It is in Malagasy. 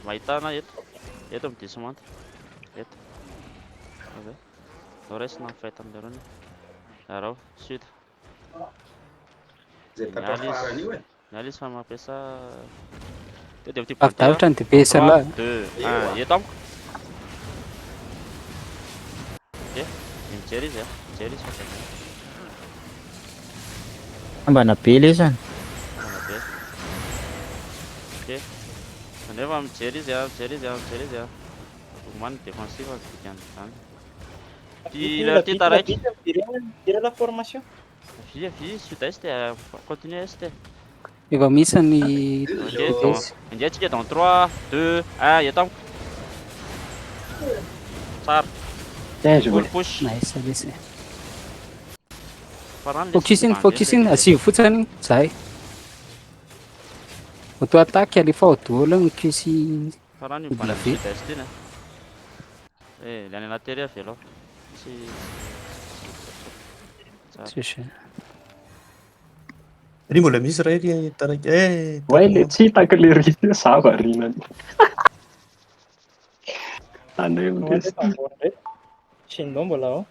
Mahita ana eto. Eto amin'ny dismante. Eto. Avy. Ndao raisina ny fight amin'ireo. Arao, sud. Zay tatra farany io e. Miala izy fa mampiasa. Teo dia Avy davitra ny DPS lah. 2 1 eto amiko. Ok, mijery izy a, mijery izy fa zay. Ambana be lesany. Ambana be. Ok. Nefa mijery izy a, mijery izy a, mijery izy a. Omaly défensif ny dikan'izany. Ty le ty taraiky. Vira la formation. Avia, avia, sud-est, continue est. Efa misy ny Ok, dans, andeha tsika dans 3, 2, 1, eto amiko. Tsara. Bien joué. Full push. Nice, lesy. Farany lesy. Focusing, focusing, asivy fotsiny zay. Auto attaque alefa ao daholo ny QC. Farany io Double bana V. sud-est iny. Eh, le any anaty ery avy aloha. Tsy. Tsara. Tsisy. Ry mbola misy ray ry taraiky. Eh, Ouais, le tsy hitako le ry zava rinany. Any Shindo mbola ao.